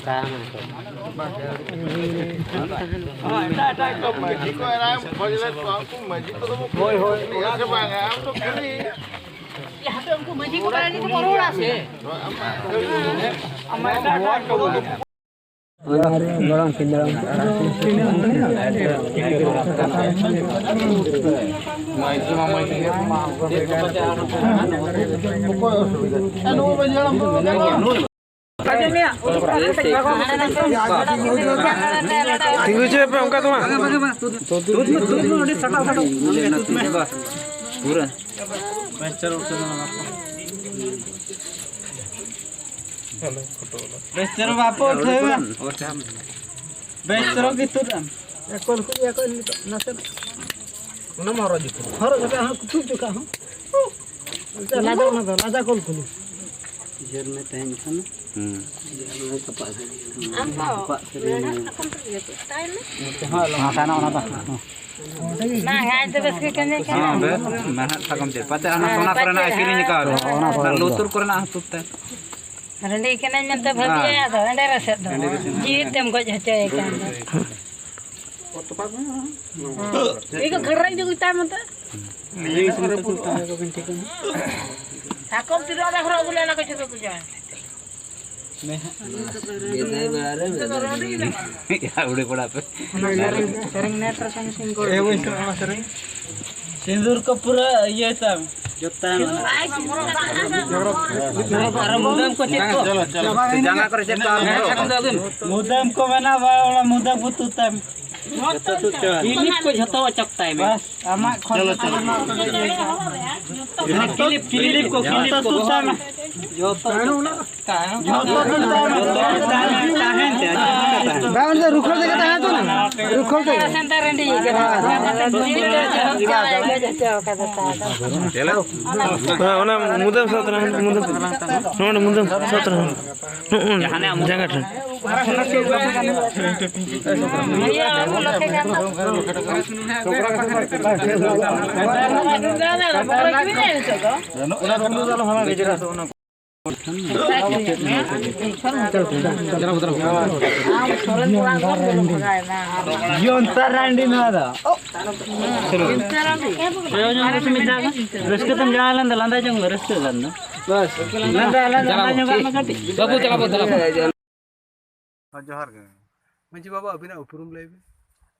ᱦᱳᱭ, ᱮᱴᱟᱜ, ᱮᱴᱟᱜ ᱠᱚ᱾ ᱢᱟᱹᱡᱷᱤ ᱠᱚ ᱮᱨᱟ ᱠᱷᱚᱡᱽ ᱞᱮᱫ ᱠᱚᱣᱟ, ᱩᱱᱠᱩ ᱢᱟᱹᱡᱷᱤ ᱠᱚᱫᱚ ᱠᱚ ᱦᱳᱭ, ᱦᱳᱭ᱾ ᱠᱩᱞᱤ ᱠᱚᱣᱟ ᱥᱮ ᱵᱟᱝᱟ? ᱟᱢ ᱫᱚ ᱠᱷᱟᱹᱞᱤ ᱭᱟ, ᱦᱟᱯᱮ, ᱩᱱᱠᱩ ᱢᱟᱹᱡᱷᱤ ᱠᱚ ᱵᱟᱲᱟᱭ ᱞᱮᱠᱟ ᱠᱚ ᱨᱚᱲᱟ ᱥᱮ? ᱟᱢ ᱢᱟ ᱮᱴᱟᱜ, ᱮᱴᱟᱜ ᱠᱚ᱾ ᱜᱚᱲᱚᱢ ᱠᱤᱱ ᱜᱚᱲᱚᱢ᱾ ᱛᱤᱸᱜᱩ ᱦᱚᱪᱚᱭ ᱯᱮ, ᱚᱱᱠᱟ ᱫᱚ ᱵᱟᱝ᱾ ᱯᱩᱨᱟᱹ᱾ ᱵᱮᱥ ᱪᱚᱨᱚᱠ ᱵᱟᱯᱮ ᱩᱴᱷᱟᱹᱣ ᱢᱮ᱾ ᱵᱮᱥ ᱪᱚᱨᱚᱠ ᱜᱮ ᱛᱩᱫ ᱟᱢ᱾ ᱠᱚᱞ ᱠᱚ ᱤᱭᱟᱹ ᱠᱚ ᱱᱤᱛᱚᱜ ᱱᱟᱥᱮ ᱚᱱᱟ ᱢᱟ ᱦᱚᱨᱚᱜ ᱡᱩᱛ᱾ ᱦᱚᱨᱚᱜ ᱠᱟᱛᱮ ᱦᱚᱸ ᱛᱩᱫ ᱡᱚᱠᱷᱟ ᱦᱚᱸ᱾ ᱞᱟᱡᱟ ᱚᱱᱟ ᱫᱚ, ᱞᱟᱡᱟ ᱠᱚᱞ ᱠᱚ᱾ ᱡᱷᱟᱹᱞ ᱢᱮ ᱛᱮᱦᱮᱧ ᱠᱷᱟᱱ᱾ ᱦᱩᱸ᱾ ᱟᱢ ᱫᱚ ᱛᱟᱯᱟᱜ ᱥᱟᱹᱨᱤ ᱢᱮ᱾ ᱦᱟᱥᱟ ᱨᱮᱱᱟᱜ ᱚᱱᱟ ᱫᱚ᱾ ᱵᱟᱝ, ᱟᱡ ᱫᱚ ᱵᱮᱥ ᱜᱮ ᱠᱟᱹᱢᱤ ᱠᱟᱱᱟ᱾ ᱦᱮᱸ, ᱵᱮᱥ, ᱢᱮᱬᱦᱮᱫ ᱥᱟᱠᱟᱢ ᱪᱮᱫ? ᱯᱟᱪᱮ ᱦᱟᱱᱟ ᱦᱮᱸ, ᱥᱚᱱᱟ ᱯᱟᱪᱮ, ᱠᱚᱨᱮᱱᱟᱜ ᱮ ᱠᱤᱨᱤᱧ ᱦᱮᱸ᱾ ᱟᱠᱟᱫ ᱨᱮᱦᱚᱸ᱾ ᱚᱱᱟ ᱠᱚᱨᱮ ᱟᱨ ᱫᱚ᱾ ᱞᱩᱛᱩᱨ ᱠᱚᱨᱮᱱᱟᱜ ᱦᱚᱸ ᱛᱩᱫ ᱛᱟᱭ᱾ ᱨᱟᱺᱰᱤ ᱠᱟᱹᱱᱟᱹᱧ ᱢᱮᱱᱛᱮ ᱵᱷᱟᱹᱵᱤᱭᱟ, ᱦᱮᱸ᱾ ᱟᱫᱚ ᱮᱸᱰᱮ ᱨᱮ ᱥᱮᱫ ᱫᱚ᱾ ᱮᱸᱰᱮ ᱜᱮ ᱥᱮᱫ᱾ ᱡᱤᱣᱤ ᱛᱮᱢ ᱜᱚᱡ ᱦᱚᱪᱚᱭᱮ ᱠᱟᱱ ᱫᱚ᱾ ᱤᱧ ᱫᱚ ᱜᱷᱟᱹᱲᱨᱟᱹᱧ ᱫᱚ ᱩᱭᱛᱟ ᱢᱮᱱᱛᱮ᱾ ᱥᱟᱠᱚᱢ ᱛᱤᱱᱟᱹᱜ ᱚᱱᱟ ᱦᱚᱨᱚᱜ ᱟᱹᱜᱩ ᱞᱮᱫ, ᱚᱱᱟ ᱠᱚ ᱡᱷᱚᱛᱚ ᱠᱚ ᱡᱚᱢ᱾ ᱵᱮᱫᱟᱭ ᱵᱮᱲᱟ ᱨᱮ ᱵᱮᱫᱟᱭ ᱨᱮ᱾ ᱭᱟ, ᱩᱲᱤ ᱯᱟᱲᱟ ᱯᱮ᱾ ᱚᱱᱟ ᱥᱮᱨᱮᱧ, ᱥᱮᱨᱮᱧ ᱱᱮᱴ ᱨᱮ ᱥᱮᱨᱮᱧ ᱥᱮᱨᱮᱧ ᱠᱚ᱾ ᱮ, ᱵᱟᱹᱧ ᱥᱮᱨᱮᱧᱟ, ᱚᱱᱟ ᱥᱮᱨᱮᱧ᱾ ᱥᱤᱸᱫᱩᱨ ᱠᱚ ᱯᱩᱨᱟᱹ ᱤᱭᱟᱹ ᱛᱟᱢ᱾ ᱡᱚᱛᱟ ᱢᱮᱱᱟᱜᱼᱟ᱾ ᱟᱨ ᱢᱩᱫᱟᱹᱢ ᱠᱚ ᱪᱮᱫ ᱠᱚ? ᱪᱚᱞᱚ, ᱪᱚᱞᱚ᱾ ᱡᱟᱸᱜᱟ ᱠᱚᱨᱮ ᱪᱮᱫ ᱠᱚ ᱟᱨᱚ ᱦᱚᱨᱚᱜ? ᱢᱩᱫᱟᱹᱢ ᱠᱚ ᱢᱮᱱᱟᱜᱼᱟ, ᱵᱟ, ᱚᱱᱟ ᱢᱩᱫᱟᱹᱢ ᱠᱚ ᱛᱩᱫ ᱛᱟᱢ᱾ ᱡᱚᱛᱚ ᱛᱩᱫ ᱪᱟᱵᱟ᱾ ᱠᱤᱞᱤᱯ ᱠᱚ ᱡᱷᱚᱛᱚ ᱚᱪᱚᱜ ᱛᱟᱭ ᱢᱮ᱾ ᱵᱟᱥ, ᱟᱢᱟᱜ ᱠᱷᱚᱱ ᱪᱚᱞᱚ, ᱪᱚᱞᱚ᱾ ᱡᱟᱦᱟᱸ ᱠᱤᱞᱤᱯ, ᱠᱤᱞᱤᱯ ᱠᱚ, ᱠᱤᱞᱤᱯ ᱠᱚ ᱛᱩᱫ ᱛᱟᱭ ᱢᱮ᱾ ᱡᱚᱛᱚ ᱛᱩᱫ ᱛᱟᱭ ᱢᱮ᱾ ᱡᱚᱛᱚ ᱛᱩᱫ ᱛᱟᱭ ᱢᱮ᱾ ᱛᱟᱦᱮᱱ ᱛᱮ, ᱛᱟᱦᱮᱱ ᱛᱮ᱾ ᱵᱟᱝ, ᱚᱸᱰᱮ ᱨᱩᱠᱷᱟᱹᱲ ᱛᱮᱜᱮ ᱛᱟᱦᱮᱸ ᱦᱚᱪᱚ ᱢᱮ᱾ ᱨᱩᱠᱷᱟᱹᱲ ᱛᱮᱜᱮ᱾ ᱥᱮᱱᱴᱟᱨ ᱨᱮ ᱤᱭᱟᱹ ᱠᱟᱱᱟ᱾ ᱦᱮᱸ, ᱚᱱᱟ ᱢᱩᱫᱟᱹᱢ ᱥᱟᱶ ᱛᱟᱦᱮᱱ, ᱢᱩᱫᱟᱹᱢ ᱥᱟᱶ᱾ ᱱᱚᱰᱮ ᱢᱩᱫᱟᱹᱢ ᱥᱟᱶ ᱛᱟᱦᱮᱱ᱾ ᱱᱚᱜᱼᱚ ᱱᱚᱰᱮ ᱡᱟᱸᱜᱟ ᱴᱷᱮᱱ᱾ ᱡᱚᱱᱛᱟ ᱨᱟᱱᱰᱤ ᱱᱚᱣᱟ ᱫᱚ᱾ ᱨᱟᱹᱥᱠᱟᱹ ᱛᱮᱢ ᱡᱟᱶᱟᱭ ᱞᱮᱱ ᱫᱚ, ᱞᱟᱸᱫᱟ ᱡᱚᱝ ᱢᱮ, ᱨᱟᱹᱥᱠᱟᱹ ᱜᱟᱱ ᱫᱚ᱾ ᱵᱟᱥ᱾ ᱞᱟᱸᱫᱟ, ᱞᱟᱸᱫᱟ, ᱞᱟᱸᱫᱟ ᱧᱚᱜᱟᱜ ᱢᱮ ᱠᱟᱹᱴᱤᱡ᱾ ᱵᱟᱹᱵᱩ, ᱪᱟᱞᱟᱣ ᱵᱚ, ᱪᱟᱞᱟᱣ ᱵᱚ᱾ ᱦᱚᱸ, ᱡᱚᱦᱟᱨ ᱜᱮ᱾ ᱢᱟᱹᱡᱷᱤ ᱵᱟᱵᱟ, ᱟᱹᱵᱤᱱᱟᱜ ᱩᱯᱨᱩᱢ ᱞᱟᱹᱭ ᱵᱤᱱ᱾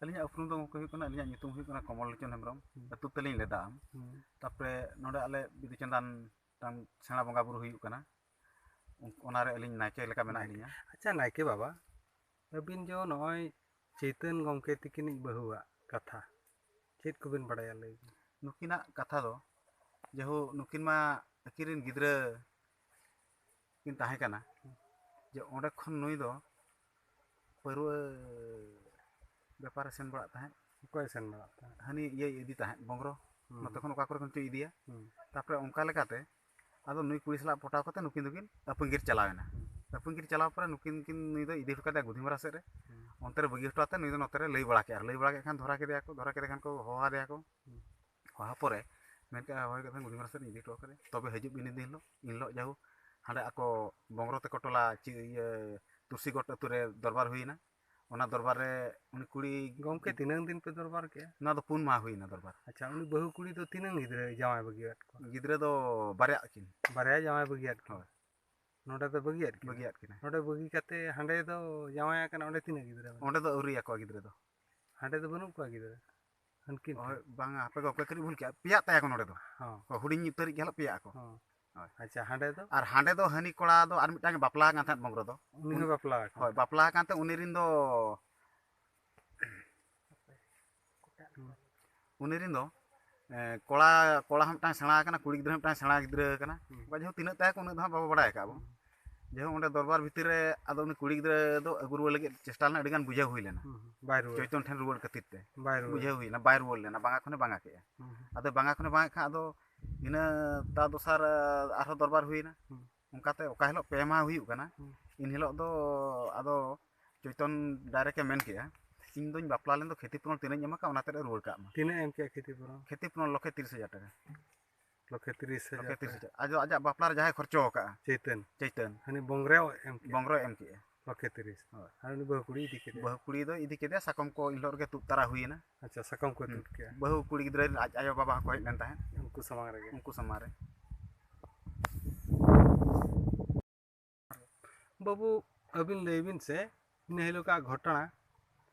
ᱟᱹᱞᱤᱧᱟᱜ ᱩᱯᱨᱩᱢ ᱫᱚ ᱜᱚᱢᱠᱮ ᱦᱩᱭᱩᱜ ᱠᱟᱱᱟ, ᱟᱹᱞᱤᱧᱟᱜ ᱧᱩᱛᱩᱢ ᱦᱩᱭᱩᱜ ᱠᱟᱱᱟ ᱠᱚᱢᱚᱞ ᱞᱳᱪᱚᱱ ᱦᱮᱢᱵᱨᱚᱢ᱾ ᱦᱩᱸ᱾ ᱟᱹᱛᱩ ᱛᱟᱹᱞᱤᱧ ᱞᱮᱫᱟ᱾ ᱦᱩᱸ᱾ ᱛᱟᱯᱚᱨᱮ ᱱᱚᱰᱮ ᱟᱞᱮ ᱵᱤᱫᱩ ᱪᱟᱸᱫᱟᱱ ᱢᱤᱫᱴᱟᱝ ᱥᱮᱬᱟ ᱵᱚᱸᱜᱟ ᱵᱩᱨᱩ ᱦᱩᱭᱩᱜ ᱠᱟᱱᱟ, ᱚᱱᱟᱨᱮ ᱟᱹᱞᱤᱧ ᱱᱟᱭᱠᱮ ᱞᱮᱠᱟ ᱢᱮᱱᱟᱜ ᱞᱤᱧᱟ᱾ ᱟᱪᱪᱷᱟ, ᱱᱟᱭᱠᱮ ᱵᱟᱵᱟ, ᱟᱹᱵᱤᱱ ᱡᱚ ᱱᱚᱜᱼᱚᱭ ᱪᱳᱭᱛᱚᱱ ᱜᱚᱢᱠᱮ ᱛᱤᱠᱤᱱᱤᱡ ᱵᱟᱹᱦᱩᱣᱟᱜ ᱠᱟᱛᱷᱟ ᱪᱮᱫ ᱠᱚᱵᱤᱱ ᱵᱟᱲᱟᱭᱟ, ᱞᱟᱹᱭ ᱵᱤᱱ? ᱱᱩᱠᱤᱱᱟᱜ ᱠᱟᱛᱷᱟ ᱫᱚ, ᱡᱮᱦᱳ, ᱱᱩᱠᱤᱱ ᱢᱟ ᱟᱹᱠᱤᱱ ᱨᱮᱱ ᱜᱤᱫᱽᱨᱟᱹ ᱠᱤᱱ ᱛᱟᱦᱮᱸ ᱠᱟᱱᱟ, ᱡᱮ ᱚᱸᱰᱮ ᱠᱷᱚᱱ ᱱᱩᱭ ᱫᱚ ᱯᱟᱹᱨᱣᱟᱹ ᱵᱮᱯᱟᱨᱮ ᱥᱮᱱ ᱵᱟᱲᱟᱜ ᱛᱟᱦᱮᱸᱫ᱾ ᱚᱠᱚᱭ ᱥᱮᱱ ᱵᱟᱲᱟᱜ ᱛᱟᱦᱮᱸᱫ? ᱦᱟᱹᱱᱤ ᱤᱭᱟᱹᱭ ᱤᱫᱤ ᱛᱟᱦᱮᱸᱫ, ᱵᱚᱝᱜᱨᱚ᱾ ᱦᱩᱸ᱾ ᱱᱚᱛᱮ ᱠᱷᱚᱱ ᱚᱠᱟ ᱠᱚᱨᱮ ᱠᱷᱚᱱ ᱪᱚᱭ ᱤᱫᱤᱭᱟ᱾ ᱦᱩᱸ᱾ ᱛᱟᱯᱚᱨᱮ ᱚᱱᱠᱟ ᱞᱮᱠᱟᱛᱮ ᱟᱫᱚ ᱱᱩᱭ ᱠᱩᱲᱤ ᱥᱟᱞᱟᱜ ᱯᱚᱴᱟᱣ ᱠᱟᱛᱮ ᱱᱩᱠᱤᱱ ᱫᱚᱠᱤᱱ ᱟᱹᱯᱟᱹᱝᱜᱤᱨ ᱪᱟᱞᱟᱣ ᱮᱱᱟ᱾ ᱦᱩᱸ᱾ ᱟᱹᱯᱟᱹᱝᱜᱤᱨ ᱪᱟᱞᱟᱣ ᱯᱚᱨᱮ ᱱᱩᱠᱤᱱ ᱠᱤᱱ, ᱱᱩᱭ ᱫᱚ ᱤᱫᱤ ᱦᱚᱴᱚ ᱠᱟᱫᱮᱭᱟ ᱜᱩᱫᱷᱤᱢᱟᱨᱟ ᱥᱮᱫ ᱨᱮ᱾ ᱦᱩᱸ᱾ ᱚᱱᱛᱮ ᱨᱮ ᱵᱟᱹᱜᱤ ᱦᱚᱴᱚ ᱠᱟᱛᱮ ᱱᱩᱭ ᱫᱚ ᱱᱚᱛᱮ ᱨᱮ ᱞᱟᱹᱭ ᱵᱟᱲᱟ ᱠᱮᱫᱼᱟ᱾ ᱞᱟᱹᱭ ᱵᱟᱲᱟ ᱠᱮᱫ ᱠᱷᱟᱱ ᱫᱷᱚᱨᱟ ᱠᱮᱫᱮᱭᱟ ᱠᱚ, ᱫᱷᱚᱨᱟ ᱠᱮᱫᱮ ᱠᱷᱟᱱ ᱠᱚ ᱦᱚᱦᱚ ᱟᱫᱮᱭᱟ ᱠᱚ᱾ ᱦᱩᱸ᱾ ᱦᱚᱦᱚ ᱯᱚᱨᱮ ᱢᱮᱱ ᱠᱮᱫᱼᱟ, ᱦᱚᱦᱚ ᱠᱟᱛᱮ ᱜᱩᱫᱷᱤᱢᱟᱨᱟ ᱥᱮᱫ ᱨᱮᱧ ᱤᱫᱤ ᱦᱚᱴᱚ ᱠᱟᱫᱮᱭᱟ, ᱛᱚᱵᱮ ᱦᱤᱡᱩᱜ ᱵᱤᱱ ᱤᱱ ᱦᱤᱞᱳᱜ᱾ ᱤᱱ ᱦᱤᱞᱳᱜ ᱡᱟᱦᱳ ᱦᱟᱸᱰᱮ ᱟᱠᱚ ᱵᱚᱝᱜᱨᱚ ᱛᱮᱠᱚ ᱴᱚᱞᱟ ᱪᱮ ᱤᱭᱟᱹ ᱛᱩᱨᱥᱤᱜᱚᱰ ᱟᱹᱛᱩ ᱨᱮ ᱫᱚᱨᱵᱟᱨ ᱦᱩᱭᱮᱱᱟ᱾ ᱚᱱᱟ ᱫᱚᱨᱵᱟᱨ ᱨᱮ ᱩᱱᱤ ᱠᱩᱲᱤ ᱜᱚᱢᱠᱮ, ᱛᱤᱱᱟᱹᱝ ᱫᱤᱱ ᱯᱮ ᱫᱚᱨᱵᱟᱨ ᱠᱮᱜᱼᱟ? ᱱᱚᱣᱟ ᱫᱚ ᱯᱩᱱ ᱢᱟᱦᱟ ᱦᱩᱭᱮᱱᱟ ᱫᱚᱨᱵᱟᱨ᱾ ᱟᱪᱪᱷᱟ, ᱩᱱᱤ ᱵᱟᱹᱦᱩ ᱠᱩᱲᱤ ᱫᱚ ᱛᱤᱱᱟᱹᱝ ᱜᱤᱫᱽᱨᱟᱹ ᱡᱟᱶᱟᱭ ᱵᱟᱹᱜᱤᱭᱟᱫ ᱠᱚᱣᱟ? ᱜᱤᱫᱽᱨᱟᱹ ᱫᱚ ᱵᱟᱨᱭᱟ ᱟᱹᱠᱤᱱ᱾ ᱵᱟᱨᱭᱟ ᱡᱟᱶᱟᱭ ᱵᱟᱹᱜᱤᱭᱟᱫ ᱠᱤᱱᱟ? ᱦᱳᱭ᱾ ᱱᱚᱰᱮ ᱫᱚ ᱵᱟᱹᱜᱤᱭᱟᱫ ᱠᱤᱱᱟ? ᱵᱟᱹᱜᱤᱭᱟᱫ ᱠᱤᱱᱟ᱾ ᱱᱚᱰᱮ ᱵᱟᱹᱜᱤ ᱠᱟᱛᱮ ᱦᱟᱸᱰᱮ ᱫᱚ ᱡᱟᱶᱟᱭ ᱟᱠᱟᱱᱟ, ᱚᱸᱰᱮ ᱛᱤᱱᱟᱹᱜ ᱜᱤᱫᱽᱨᱟᱹ ᱢᱮᱱᱟᱜ? ᱚᱸᱰᱮ ᱫᱚ ᱟᱹᱣᱨᱤᱭᱟᱠᱚᱣᱟ ᱜᱤᱫᱽᱨᱟᱹ ᱫᱚ᱾ ᱦᱟᱸᱰᱮ ᱫᱚ ᱵᱟᱹᱱᱩᱜ ᱠᱚᱣᱟ ᱜᱤᱫᱽᱨᱟᱹ? ᱦᱟᱹᱱᱠᱤᱱ ᱦᱳᱭ, ᱴᱷᱮᱱ? ᱵᱟᱝᱟ, ᱟᱯᱮ ᱜᱚᱢᱠᱮ ᱠᱟᱹᱴᱤᱡ ᱵᱷᱩᱞ ᱠᱮᱜᱼᱟ, ᱯᱮᱭᱟᱜ ᱛᱟᱭᱟ ᱠᱚ ᱱᱚᱰᱮ ᱫᱚ᱾ ᱦᱚᱸ᱾ ᱦᱳᱭ, ᱦᱩᱰᱤᱧ ᱩᱛᱟᱹᱨᱤᱡ ᱜᱮ ᱦᱟᱸᱜ ᱯᱮᱭᱟᱜ ᱟᱠᱚ᱾ ᱦᱚᱸ᱾ ᱦᱳᱭ᱾ ᱟᱪᱪᱷᱟ, ᱦᱟᱸᱰᱮ ᱫᱚ? ᱟᱨ ᱦᱟᱸᱰᱮ ᱫᱚ ᱦᱟᱹᱱᱤ ᱠᱚᱲᱟ ᱫᱚ ᱟᱨ ᱢᱤᱫᱴᱟᱝ ᱵᱟᱯᱞᱟ ᱟᱠᱟᱱ ᱛᱟᱦᱮᱸᱫ ᱵᱚᱝᱜᱨᱚ ᱫᱚ᱾ ᱩᱱᱤ ᱦᱚᱸ ᱵᱟᱯᱞᱟ ᱟᱠᱟᱱ? ᱦᱳᱭ, ᱵᱟᱯᱞᱟ ᱟᱠᱟᱱ ᱛᱮ ᱩᱱᱤ ᱨᱮᱱ ᱫᱚ, ᱦᱩᱸ᱾ ᱩᱱᱤ ᱨᱮᱱ ᱫᱚ, ᱮ, ᱠᱚᱲᱟ, ᱠᱚᱲᱟ ᱦᱚᱸ ᱢᱤᱫᱴᱟᱝ ᱥᱮᱬᱟ ᱟᱠᱟᱱᱟ, ᱠᱩᱲᱤ ᱜᱤᱫᱽᱨᱟᱹ ᱦᱚᱸ ᱢᱤᱫᱴᱟᱝ ᱥᱮᱬᱟ ᱜᱤᱫᱽᱨᱟᱹ ᱟᱠᱟᱱᱟ᱾ ᱦᱩᱸ᱾ ᱵᱟ ᱡᱟᱭᱦᱳᱠ, ᱛᱤᱱᱟᱹᱜ ᱛᱟᱦᱮᱸ ᱠᱚ ᱩᱱᱟᱹᱜ ᱫᱚ ᱦᱟᱸᱜ ᱵᱟᱵᱚ ᱵᱟᱲᱟᱭ ᱟᱠᱟᱫᱼᱟ ᱵᱚ᱾ ᱦᱩᱸ᱾ ᱡᱟᱭᱦᱳᱠ, ᱚᱸᱰᱮ ᱫᱚᱨᱵᱟᱨ ᱵᱷᱤᱛᱤᱨ ᱨᱮ ᱟᱫᱚ ᱩᱱᱤ ᱠᱩᱲᱤ ᱜᱤᱫᱽᱨᱟᱹ ᱫᱚ ᱟᱹᱜᱩ ᱨᱩᱣᱟᱹᱲ ᱞᱟᱹᱜᱤᱫ ᱪᱮᱥᱴᱟ ᱞᱮᱱᱟ, ᱟᱹᱰᱤ ᱜᱟᱱ ᱵᱩᱡᱷᱟᱹᱣ ᱦᱩᱭ ᱞᱮᱱᱟ᱾ ᱦᱩᱸ, ᱦᱩᱸ, ᱵᱟᱭ ᱨᱩᱣᱟᱹᱲ᱾ ᱪᱳᱭᱛᱚᱱ ᱴᱷᱮᱱ ᱨᱩᱣᱟᱹᱲ ᱠᱷᱟᱹᱛᱤᱨ ᱛᱮ᱾ ᱵᱟᱭ ᱨᱩᱣᱟᱹᱲ᱾ ᱵᱩᱡᱷᱟᱹᱣ ᱦᱩᱭᱱᱟ, ᱵᱟᱭ ᱨᱩᱣᱟᱹᱲ ᱞᱮᱱᱟ, ᱵᱟᱝᱟ ᱠᱷᱚᱱᱮ ᱵᱟᱝᱟ ᱠᱮᱜᱼᱟ᱾ ᱦᱩᱸ, ᱦᱩᱸ᱾ ᱟᱫᱚ ᱵᱟᱝᱟ ᱠᱷᱚᱱᱮ ᱵᱟᱝᱟ ᱠᱷᱟᱱ ᱟᱫᱚ ᱤᱱᱟᱹ ᱛᱟᱨ ᱫᱚᱥᱟᱨ, ᱟ, ᱟᱨᱦᱚᱸ ᱫᱚᱨᱵᱟᱨ ᱦᱩᱭᱱᱟ᱾ ᱦᱩᱸ᱾ ᱚᱱᱠᱟᱛᱮ ᱚᱠᱟ ᱦᱤᱞᱳᱜ ᱯᱮ ᱢᱟᱦᱟ ᱦᱩᱭᱩᱜ ᱠᱟᱱᱟ, ᱦᱩᱸ᱾ ᱤᱱ ᱦᱤᱞᱳᱜ ᱫᱚ ᱟᱫᱚ ᱪᱳᱭᱛᱚᱱ direct ᱮ ᱢᱮᱱ ᱠᱮᱜᱼᱟ, "ᱤᱧ ᱫᱚᱧ ᱵᱟᱯᱞᱟ ᱞᱮᱱ ᱫᱚ ᱠᱷᱮᱛᱤ ᱯᱩᱨᱚᱱ ᱛᱤᱱᱟᱹᱜ ᱤᱧ ᱮᱢᱟ ᱠᱟᱜ, ᱚᱱᱟ ᱛᱮᱫ ᱮ ᱨᱩᱣᱟᱹᱲ ᱠᱟᱜ ᱢᱟ᱾" ᱛᱤᱱᱟᱹᱜ ᱮᱢ ᱠᱮᱜᱼᱟ ᱠᱷᱮᱛᱤ ᱯᱩᱨᱚᱱ? ᱠᱷᱮᱛᱤ ᱯᱩᱨᱚᱱ ᱞᱚᱠᱷᱮ ᱛᱤᱨᱤᱥ ᱦᱟᱡᱟᱨ ᱴᱟᱠᱟ᱾ ᱞᱚᱠᱷᱮ ᱛᱤᱨᱤᱥ ᱦᱟᱡᱟᱨ ᱞᱚᱠᱷᱮ ᱛᱤᱨᱤᱥ ᱴᱟᱠᱟ᱾ ᱦᱟᱡᱟᱨ᱾ ᱟᱡ ᱫᱚ ᱟᱡᱟᱜ ᱵᱟᱯᱞᱟ ᱨᱮ ᱡᱟᱦᱟᱸᱭ ᱠᱷᱚᱨᱪᱚ ᱟᱠᱟᱜᱼᱟ᱾ ᱪᱳᱭᱛᱚᱱ᱾ ᱪᱳᱭᱛᱚᱱ᱾ ᱦᱟᱹᱱᱤ ᱵᱚᱝᱜᱨᱚ ᱮᱢ ᱠᱮᱜᱼᱟ᱾ ᱵᱚᱝᱜᱨᱚ ᱮᱢ ᱠᱮᱜᱼᱟ᱾ ᱦᱳᱭ᱾ ᱟᱨ ᱩᱱᱤ ᱵᱟᱹᱦᱩ ᱠᱩᱲᱤ ᱤᱫᱤ ᱠᱮᱫᱮᱭᱟ᱾ ᱵᱟᱹᱦᱩ ᱠᱩᱲᱤ ᱫᱚ ᱤᱫᱤ ᱠᱮᱫᱮᱭᱟ, ᱥᱟᱠᱚᱢ ᱠᱚ ᱤᱱ ᱦᱤᱞᱳᱜ ᱨᱮᱜᱮ ᱛᱩᱫ ᱛᱟᱨᱟ ᱦᱩᱭᱮᱱᱟ᱾ ᱟᱪᱪᱷᱟ, ᱥᱟᱠᱚᱢ ᱠᱚ ᱦᱩᱸ᱾ ᱛᱩᱫ ᱠᱮᱜᱼᱟ᱾ ᱵᱟᱹᱦᱩ ᱠᱩᱲᱤ ᱜᱤᱫᱽᱨᱟᱹ ᱨᱮᱱ ᱟᱡ ᱟᱭᱳ ᱵᱟᱵᱟ ᱦᱚᱸᱠᱚ ᱦᱮᱡ ᱞᱮᱱ ᱛᱟᱦᱮᱸᱫ᱾ ᱩᱱᱠᱩ ᱥᱟᱢᱟᱝ ᱨᱮᱜᱮ᱾ ᱩᱱᱠᱩ ᱥᱟᱢᱟᱝ ᱨᱮ᱾ ᱵᱟᱹᱵᱩ, ᱟᱹᱵᱤᱱ ᱞᱟᱹᱭ ᱵᱤᱱ ᱥᱮ, ᱤᱱᱟᱹ ᱦᱤᱞᱳᱜᱟᱜ ᱜᱷᱚᱴᱚᱱᱟ,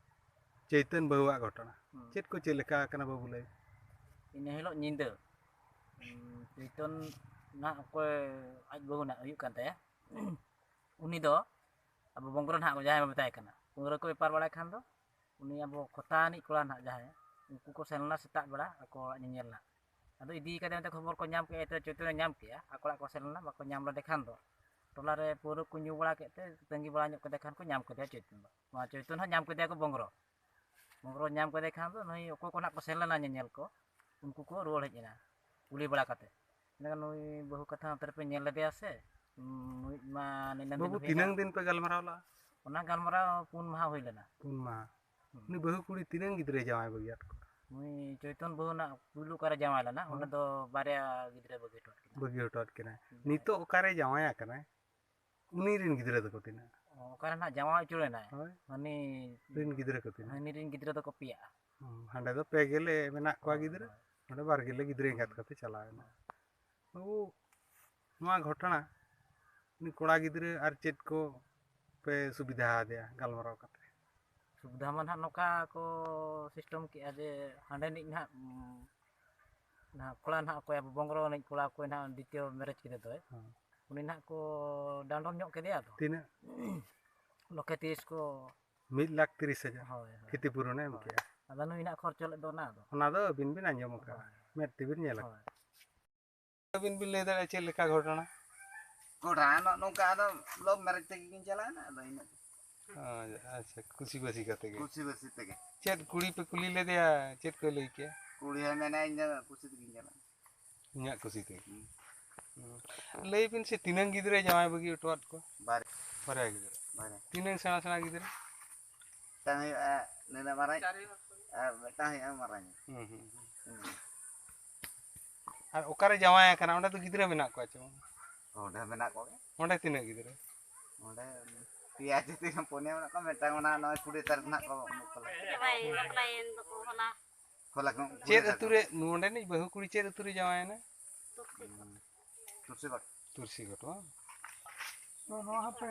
ᱪᱳᱭᱛᱚᱱ ᱵᱟᱹᱦᱩᱣᱟᱜ ᱜᱷᱚᱴᱚᱱᱟ᱾ ᱦᱩᱸ᱾ ᱪᱮᱫ ᱠᱚ ᱪᱮᱫ ᱞᱮᱠᱟ ᱟᱠᱟᱱᱟ ᱵᱟᱹᱵᱩ, ᱞᱟᱹᱭ? ᱤᱱᱟᱹ ᱦᱤᱞᱳᱜ ᱧᱤᱫᱟᱹ, ᱩᱸ, ᱪᱳᱭᱛᱚᱱ ᱱᱟᱜ ᱚᱠᱚᱭ ᱟᱡ ᱵᱟᱹᱦᱩ ᱱᱟᱜ ᱦᱩᱭᱩᱜ ᱠᱟᱱ ᱛᱟᱭᱟ, ᱩᱱᱤ ᱫᱚ ᱟᱵᱚ ᱵᱚᱝᱜᱽᱨᱚ ᱱᱟᱜ ᱡᱟᱦᱟᱸᱭ ᱵᱚᱱ ᱢᱮᱛᱟᱭ ᱠᱟᱱᱟ, ᱯᱟᱹᱣᱨᱟᱹ ᱠᱚ ᱵᱮᱯᱟᱨ ᱵᱟᱲᱟᱭ ᱠᱷᱟᱱ ᱫᱚ, ᱩᱱᱤ ᱟᱵᱚ ᱠᱷᱚᱛᱟ ᱟᱹᱱᱤᱡ ᱠᱚᱲᱟ ᱱᱟᱜ ᱡᱟᱦᱟᱸᱭ, ᱩᱱᱠᱩ ᱠᱚ ᱥᱮᱱ ᱞᱮᱱᱟ ᱥᱮᱛᱟᱜ ᱵᱮᱲᱟ ᱟᱠᱚ ᱚᱲᱟᱜ ᱧᱮᱧᱮᱞ ᱱᱟᱜ᱾ ᱟᱫᱚ ᱤᱫᱤ ᱠᱟᱫᱮ ᱚᱱᱛᱮ ᱠᱷᱚᱵᱚᱨ ᱠᱚ ᱧᱟᱢ ᱠᱮᱫᱼᱟ, ᱮᱱᱛᱮ ᱪᱳᱭᱛᱚᱱᱮ ᱧᱟᱢ ᱠᱮᱫᱼᱟ, ᱟᱠᱚ ᱚᱲᱟᱜ ᱠᱚ ᱥᱮᱱ ᱞᱮᱱᱟ, ᱵᱟᱠᱚ ᱧᱟᱢ ᱞᱮᱫᱮ ᱠᱷᱟᱱ ᱫᱚ ᱴᱚᱞᱟ ᱨᱮ ᱯᱟᱹᱣᱨᱟᱹ ᱠᱚ ᱧᱩ ᱵᱟᱲᱟ ᱠᱮᱫ ᱛᱮ ᱛᱟᱺᱜᱤ ᱵᱟᱲᱟ ᱧᱚᱜ ᱠᱮᱫᱮ ᱠᱷᱟᱱ ᱠᱚ ᱧᱟᱢ ᱠᱮᱫᱮᱭᱟ ᱪᱳᱭᱛᱚᱱ ᱫᱚ᱾ ᱱᱚᱣᱟ ᱪᱳᱭᱛᱚᱱ ᱦᱚᱸ ᱧᱟᱢ ᱠᱮᱫᱮᱭᱟ ᱠᱚ ᱵᱚᱝᱜᱽᱨᱚ᱾ ᱵᱚᱝᱜᱽᱨᱚ ᱧᱟᱢ ᱠᱮᱫᱮ ᱠᱷᱟᱱ ᱫᱚ ᱱᱩᱭ ᱚᱠᱚᱭ ᱠᱚ ᱱᱟᱜ ᱠᱚ ᱥᱮᱱ ᱞᱮᱱᱟ ᱧᱮᱧᱮᱞ ᱠᱚ, ᱩᱱᱠᱩ ᱠᱚ ᱨᱩᱣᱟᱹᱲ ᱦᱮᱡ ᱮᱱᱟ ᱠᱩᱞᱤ ᱵᱟᱲᱟ ᱠᱟᱛᱮ᱾ ᱢᱮᱱᱫᱟ, "ᱱᱩᱭ ᱵᱟᱹᱦᱩ ᱠᱟᱛᱷᱟ ᱚᱱᱛᱮ ᱨᱮᱯᱮ ᱧᱮᱞ ᱞᱮᱫᱮᱭᱟ ᱥᱮ? ᱱᱩᱭ ᱢᱟ ᱱᱤᱱᱟᱹ ᱫᱤᱱ ᱵᱟᱹᱵᱩ, ᱦᱩᱭᱱᱟ᱾" ᱛᱤᱱᱟᱹᱝ ᱫᱤᱱ ᱯᱮ ᱜᱟᱞᱢᱟᱨᱟᱣ ᱞᱟᱜᱼᱟ? ᱚᱱᱟ ᱜᱟᱞᱢᱟᱨᱟᱣ ᱯᱩᱱ ᱢᱟᱦᱟ ᱦᱩᱭ ᱞᱮᱱᱟ᱾ ᱯᱩᱱ ᱢᱟᱦᱟ᱾ ᱦᱩᱸ᱾ ᱩᱱᱤ ᱵᱟᱹᱦᱩ ᱠᱩᱲᱤ ᱛᱤᱱᱟᱹᱝ ᱜᱤᱫᱽᱨᱟᱹᱭ ᱡᱟᱶᱟᱭ ᱵᱟᱹᱜᱤᱭᱟᱫ ᱠᱚᱣᱟ? ᱱᱩᱭ ᱪᱳᱭᱛᱚᱱ ᱵᱟᱹᱦᱩ ᱱᱟᱜ ᱯᱩᱭᱞᱩ ᱚᱠᱟᱨᱮ ᱡᱟᱶᱟᱭ ᱞᱮᱱᱟ, ᱦᱚᱸ᱾ ᱚᱸᱰᱮ ᱫᱚ ᱵᱟᱨᱭᱟ ᱜᱤᱫᱽᱨᱟᱹ ᱵᱟᱹᱜᱤ ᱦᱚᱴᱚ ᱟᱫ ᱠᱤᱱᱟ᱾ ᱵᱟᱹᱜᱤ ᱦᱚᱴᱚ ᱟᱫ ᱠᱤᱱᱟᱭ᱾ ᱦᱩᱸ᱾ ᱱᱤᱛᱚᱜ ᱚᱠᱟᱨᱮ ᱡᱟᱶᱟᱭ ᱟᱠᱟᱱᱟᱭ? ᱩᱱᱤ ᱨᱮᱱ ᱜᱤᱫᱽᱨᱟᱹ ᱫᱚᱠᱚ ᱛᱤᱱᱟᱹᱜ? ᱚᱠᱟᱨᱮ ᱱᱟᱜ ᱡᱟᱶᱟᱭ ᱩᱪᱟᱹᱲ ᱮᱱᱟᱭ? ᱦᱳᱭ᱾ ᱦᱟᱹᱱᱤ ᱨᱮᱱ ᱜᱤᱫᱽᱨᱟᱹ ᱠᱚ ᱛᱤᱱᱟᱹᱜ? ᱦᱟᱹᱱᱤ ᱨᱮᱱ ᱜᱤᱫᱽᱨᱟᱹ ᱫᱚᱠᱚ ᱯᱮᱭᱟᱜᱼᱟ᱾ ᱦᱩᱸ, ᱦᱟᱸᱰᱮ ᱫᱚ ᱯᱮ ᱜᱮᱞᱮ ᱢᱮᱱᱟᱜ ᱠᱚᱣᱟ ᱦᱳᱭ, ᱜᱤᱫᱽᱨᱟᱹ, ᱦᱳᱭ᱾ ᱱᱚᱰᱮ ᱵᱟᱨ ᱜᱮᱞᱮ ᱜᱤᱫᱽᱨᱟᱹ ᱮᱸᱜᱟᱛ ᱦᱩᱸ᱾ ᱠᱟᱛᱮ ᱪᱟᱞᱟᱣ ᱮᱱᱟ᱾ ᱵᱟᱹᱵᱩ, ᱱᱚᱣᱟ ᱜᱷᱚᱴᱚᱱᱟ, ᱩᱱᱤ ᱠᱚᱲᱟ ᱜᱤᱫᱽᱨᱟᱹ ᱟᱨ ᱪᱮᱫ ᱠᱚ ᱯᱮ ᱥᱩᱵᱤᱫᱷᱟ ᱟᱫᱮᱭᱟ ᱜᱟᱞᱢᱟᱨᱟᱣ ᱠᱟᱛᱮ? ᱥᱩᱵᱤᱫᱷᱟ ᱢᱟ ᱱᱟᱦᱟᱜ ᱱᱚᱝᱠᱟ ᱠᱚ system ᱠᱮᱜᱼᱟ ᱡᱮ ᱦᱟᱸᱰᱮ ᱱᱤᱡ ᱱᱟᱦᱟᱜ, ᱩᱸ, ᱱᱟᱦᱟᱜ ᱠᱚᱲᱟ ᱱᱟᱦᱟᱜ ᱚᱠᱚᱭ ᱟᱵᱚ ᱵᱚᱝᱜᱽᱨᱚ ᱨᱤᱱᱤᱡ ᱠᱚᱲᱟ ᱚᱠᱚᱭ ᱱᱟᱦᱟᱜ ᱫᱤᱛᱤᱭᱚ marriage ᱠᱮᱫᱮ ᱫᱚᱭ, ᱦᱮᱸ᱾ ᱩᱱᱤ ᱱᱟᱦᱟᱜ ᱠᱚ ᱰᱟᱸᱰᱚᱢ ᱧᱚᱜ ᱠᱮᱫᱮᱭᱟ ᱛᱚ᱾ ᱛᱤᱱᱟᱹᱜ? ᱞᱚᱠᱷᱮ ᱛᱤᱨᱤᱥ ᱠᱚ᱾ ᱢᱤᱫ ᱞᱟᱠᱷ ᱛᱤᱨᱤᱥ ᱦᱟᱡᱟᱨ ᱦᱳᱭ, ᱦᱳᱭ᱾ ᱠᱷᱤᱛᱤᱯᱩᱨᱚᱱᱮ ᱮᱢ ᱦᱳᱭ᱾ ᱠᱮᱜᱼᱟ᱾ ᱟᱫᱚ ᱱᱩᱭ ᱱᱟᱦᱟᱜ ᱠᱷᱚᱨᱪᱚ ᱞᱮᱫ ᱫᱚ ᱚᱱᱟ ᱫᱚ᱾ ᱚᱱᱟ ᱫᱚ ᱟᱹᱵᱤᱱ ᱵᱤᱱ ᱟᱸᱡᱚᱢ ᱟᱠᱟᱫᱼᱟ, ᱦᱳᱭ᱾ ᱢᱮᱫ ᱛᱮᱵᱤᱱ ᱧᱮᱞ ᱟᱠᱟᱫᱼᱟ᱾ ᱦᱳᱭ᱾ ᱟᱹᱵᱤᱱ ᱵᱤᱱ ᱞᱟᱹᱭ ᱫᱟᱲᱮᱭᱟᱜᱼᱟ ᱪᱮᱫ ᱞᱮᱠᱟ ᱜᱷᱚᱴᱚᱱᱟ? ᱜᱷᱚᱴᱚᱱᱟ ᱱᱚᱜᱼᱚ ᱱᱚᱝᱠᱟ, ᱟᱫᱚ love marriage ᱛᱮᱜᱮ ᱠᱤᱱ ᱪᱟᱞᱟᱣᱮᱱᱟ, ᱟᱫᱚ ᱤᱱᱟᱹ ᱜᱮ᱾ ᱚ, ᱟᱪᱪᱷᱟ, ᱠᱩᱥᱤ ᱵᱟᱹᱥᱤ ᱠᱟᱛᱮ ᱜᱮ᱾ ᱠᱩᱥᱤ ᱵᱟᱹᱥᱤ ᱛᱮᱜᱮ᱾ ᱪᱮᱫ ᱠᱩᱲᱤ ᱯᱮ ᱠᱩᱞᱤ ᱞᱮᱫᱮᱭᱟ, ᱪᱮᱫ ᱠᱚᱭ ᱞᱟᱹᱭ ᱠᱮᱜᱼᱟ? ᱠᱩᱲᱤ ᱦᱚᱸᱭ ᱢᱮᱱᱟ, "ᱤᱧ ᱫᱚ ᱠᱩᱥᱤ ᱛᱮᱜᱤᱧ ᱪᱟᱞᱟᱜᱼᱟ᱾" ᱤᱧᱟᱹᱜ ᱠᱩᱥᱤ ᱛᱮᱜᱮ᱾ ᱦᱩᱸ᱾ ᱦᱩᱸ᱾ ᱞᱟᱹᱭ ᱵᱤᱱ ᱥᱮ, ᱛᱤᱱᱟᱹᱝ ᱜᱤᱫᱽᱨᱟᱹᱭ ᱡᱟᱶᱟᱭ ᱵᱟᱹᱜᱤ ᱦᱚᱴᱚᱣᱟᱫ ᱠᱚᱣᱟ? ᱵᱟᱨᱭᱟ᱾ ᱵᱟᱨᱭᱟ ᱜᱤᱫᱽᱨᱟᱹ᱾ ᱵᱟᱨᱭᱟ᱾ ᱛᱤᱱᱟᱹᱝ ᱥᱮᱬᱟ ᱥᱮᱬᱟ ᱜᱤᱫᱽᱨᱟᱹ? ᱢᱤᱫᱴᱟᱝ ᱦᱩᱭᱩᱜᱼᱟ ᱱᱤᱱᱟᱹᱜ ᱢᱟᱨᱟᱝ, ᱟᱨ ᱢᱤᱫᱴᱟᱝ ᱦᱩᱭᱩᱜᱼᱟ ᱢᱟᱨᱟᱝ᱾ ᱦᱩᱸ, ᱦᱩᱸ, ᱦᱩᱸ᱾ ᱦᱩᱸ᱾ ᱟᱨ ᱚᱠᱟᱨᱮ ᱡᱟᱶᱟᱭ ᱟᱠᱟᱱᱟ, ᱚᱸᱰᱮ ᱫᱚ ᱜᱤᱫᱽᱨᱟᱹ ᱢᱮᱱᱟᱜ ᱠᱚᱣᱟ ᱪᱮ ᱵᱟᱝ? ᱚᱸᱰᱮ ᱢᱮᱱᱟᱜ ᱠᱚᱜᱮ᱾ ᱚᱸᱰᱮ ᱛᱤᱱᱟᱹᱜ ᱜᱤᱫᱽᱨᱟᱹ? ᱚᱸᱰᱮ ᱯᱮᱭᱟ ᱪᱮ ᱛᱤᱱᱟᱹᱜ, ᱯᱩᱱᱭᱟᱹ ᱢᱮᱱᱟᱜ ᱠᱚᱣᱟ, ᱢᱤᱫᱴᱟᱝ ᱚᱱᱟ ᱱᱚᱜᱼᱚᱭ ᱠᱩᱲᱤ ᱛᱟᱹᱨᱤᱠᱷ ᱱᱟᱜ ᱠᱚ ᱵᱟᱯᱞᱟ᱾ ᱡᱟᱶᱟᱭ ᱵᱟᱯᱞᱟᱭᱮᱱ ᱫᱚᱠᱚ ᱦᱚᱞᱟ᱾ ᱦᱚᱞᱟ ᱠᱚ ᱠᱩᱲᱤ ᱪᱮᱫ ᱛᱟᱹᱨᱤᱠᱷ ᱟᱹᱛᱩ ᱨᱮ, ᱱᱚᱰᱮᱱᱤᱡ ᱵᱟᱹᱦᱩ ᱠᱩᱲᱤ ᱪᱮᱫ ᱟᱹᱛᱩ ᱨᱮ ᱡᱟᱶᱟᱭᱮᱱᱟ? ᱛᱩᱨᱥᱤ ᱜᱷᱟᱴ᱾ ᱛᱩᱨᱥᱤ ᱜᱷᱟᱴ, ᱵᱟᱝ? ᱱᱚᱣᱟ ᱦᱟᱯᱮ᱾